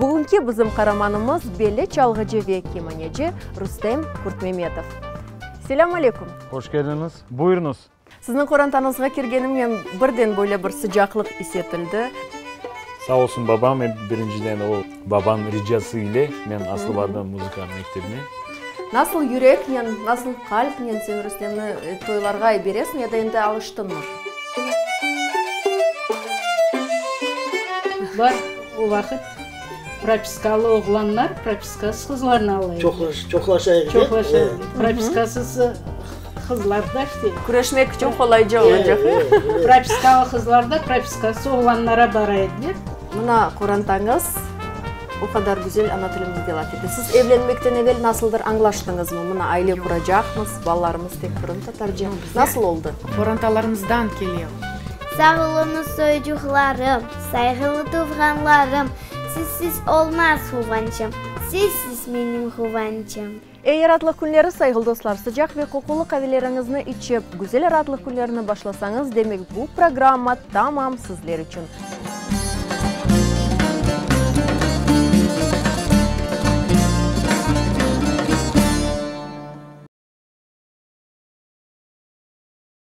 Bugünki bizim qaramanımız belli çalğıcı ve kemaneci Rustem Kurtmemetov. Selâm aleyküm! Hoş keldiñiz! Buyurıñız! Sizniñ qorantañızğa kirgenimnen birden böyle bir sıcaqlıq is etildi. Sağ olsun babam, ep birinciden o babam ricası ile men aslı bardım muzıka mektebine. Nasıl yüreknen, nasıl qalpnen sen Rustemni toylarğa yiberesiñ ya da endi alıştıñmı? Bar o vaqıt propiskalı oğlanlar propiskasız qızlarnı ala edi. Çoqlaşa edi. Çoqlaşa edi. Propiskasız qızlar da işte. Küreşmek içün qolayca olacaq. Propiskalı qızlar da propiskasız oğlanlara bara ediler. Mına qorantañız o qadar güzel ana tilimizde laf ete. Siz evlenmekten evel nasıldır añlaştıñızmı? Mına aile quracaqmız, balalarımız tek qırımtatarca. Nasıl oldı? Qorantalarımızdan kele. Sağ oluñız soycuqlarım, sayğılı tuvğanlarım, Sizsiz olmaz quvançım, sizsiz menim quvançım. Ey raatlıq künleri, sayğılı dostlar, sıcaq ve qoqulı qaveleriñizni içip, güzel raatlıq künlerini başlasañız, demek bu programma tamam sizler içün.